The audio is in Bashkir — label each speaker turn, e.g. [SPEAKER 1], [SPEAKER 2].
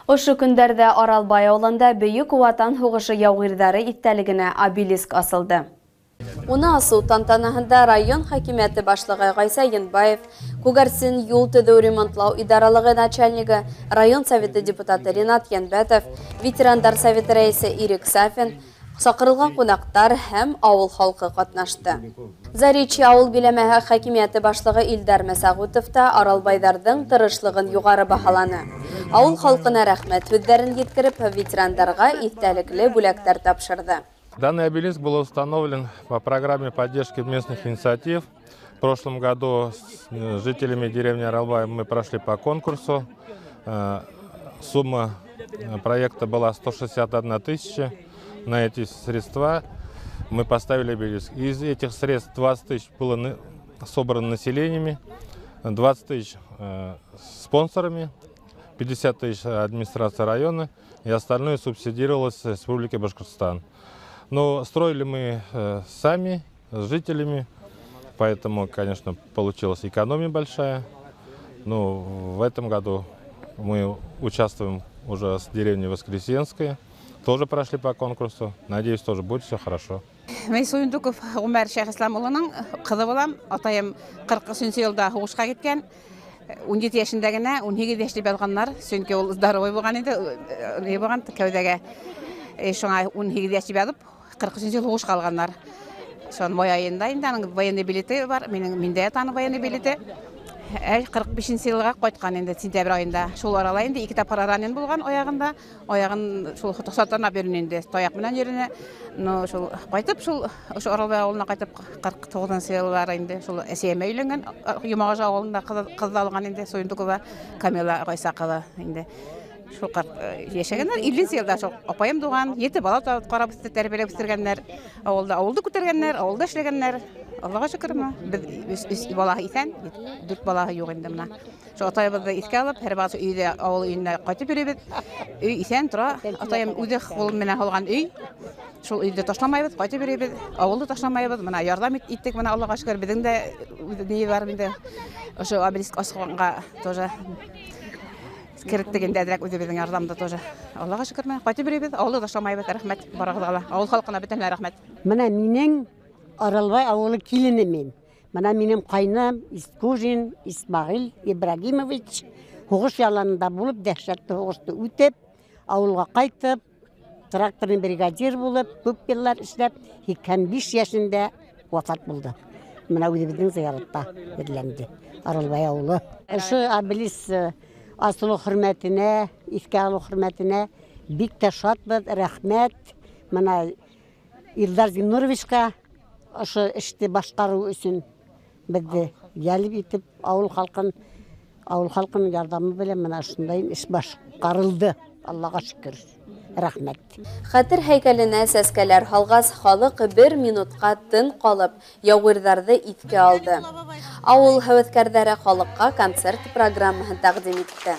[SPEAKER 1] Ошо көндәрҙә Аралбай ауылында Бөйөк Ватан һуғышы яугирҙары иҫтәлегенә обелиск асылды. Уны асыу тантанаһында район хакимиәте башлығы Ғайса Янбаев, Күгәрсен юл төҙөү ремонтлау идаралығы начальнигы, район советы депутаты Ринат Янбәтов, ветерандар советы рәйесе Ирек Сафин, саҡырылған ҡунаҡтар һәм ауыл халҡы ҡатнашты. Заречье ауыл биләмәһе хакимиәте башлығы Илдар Мәсәғүтов та аралбайҙарҙың тырышлығын юғары баһаланы. Ауыл халҡына рәхмәт һүҙҙәрен еткереп, ветерандарға иҫтәлекле бүләктәр тапшырҙы.
[SPEAKER 2] Данный обелиск был установлен по программе поддержки местных инициатив. В прошлом году с жителями деревни Аралбай мы прошли по конкурсу. Сумма проекта была 161 тысяча. На эти средства мы поставили обелиск. Из этих средств 20 тысяч было собрано населениями, 20 тысяч спонсорами, 50 тысяч администрация района и остальное субсидировалось Республикой Башкортостан. Но строили мы сами, с жителями, поэтому, конечно, получилась экономия большая. Но в этом году мы участвуем уже с деревней Воскресенская, тоже прошли по конкурсу. Надеюсь, тоже будет все хорошо.
[SPEAKER 3] Мин Суюндуков Ғүмәр Шәйхислам улының ҡыҙы булам. Атайым 43 йылда һуғышҡа киткән. 17 йәшендә генә, 18 йәш тип яҙғаннар, сөнки ул здоровый булған инде, ни булған кәүҙәгә. Шуңа 18 йәш тип яҙып, 43 йыл һуғышҡа алғаннар. Шул май айында инде аның военный билеты бар, минең миндә аның военный билеты. 45 йылға ҡайтҡан инде сентябрь айында. Шул арала инде ике тапҡыр ранен булған аяғында, аяғын шул сатанап йөрөнө инде, таяҡ менән йөрөнө. Но шул ҡайтып, шул ошо Аралбай ауылына ҡайтып 49 йыллар инде шул әсәйемә өйләнгән, Йомағаж ауылында ҡыҙ алған инде Суюндукова Камила Ғайса ҡыҙы инде. Шул ҡарт йәшәгәндәр, 50 йылда шул апайым туған, 7 бала ҡарап тәрбиәләп үҫтергәндәр, ауылда ауылды күтәргәндәр, ауылда эшләгәндәр. Аллаға шөкөр, беҙ өс балаһы иҫән, 4 балаһы юҡ инде мына. Шул атайыбыҙҙы иҫкә алып, һәр бала өйҙә, ауыл өйөнә ҡайтып йөрөйбөҙ. Өй иҫән тора, атайым үҙе ҡул менән һалған өй. Шул өйҙө ташламайбыҙ, ҡайтып йөрөйбөҙ, ауылды ташламайбыҙ. Мына ярҙам иттек, мына Аллаға шөкөр, беҙҙең дә ни бар инде. Ошо обелиск асҡанға тоже кереттек инде әҙерәк үҙебеҙҙең ярҙамды тоже. Аллаға шөкөр, менә ҡайтып йөрөйбөҙ, ауылды ташламайбыҙ, рәхмәт барығыҙға ла. Ауыл халҡына бөтөнләй рәхмәт.
[SPEAKER 4] Мына минең Аралбай ауылы килене мин. Мына минең ҡайным Искужин Исмағил Ибрагимович һуғыш яланында булып, дәһшәтле һуғышты үтеп, ауылға ҡайтып, тракторный бригадир булып, күп йыллар эшләп, 85 йәшендә вафат булды. Мына үҙебеҙҙең зыяратта ерләнде Аралбай ауылы. Ошо обелиск асылыу хөрмәтенә, иҫкә алыу хөрмәтенә бик тә шатбыҙ, рәхмәт. Мына Илдар Зиннуровичҡа ошо эште башҡарыу өсөн беҙҙе йәлеп итеп, ауыл халҡының ярҙамы менән мына ошондай эш башҡарылды. Аллаға шөкөр. Рәхмәт.
[SPEAKER 1] Хәтер һәйкәленә сәскәләр һалғас, халыҡ бер минутҡа тын ҡалып, яугирҙарҙы иҫкә алды. Ауыл һәүәҫкәрҙәре халыҡҡа концерт программаһын тәҡдим итте.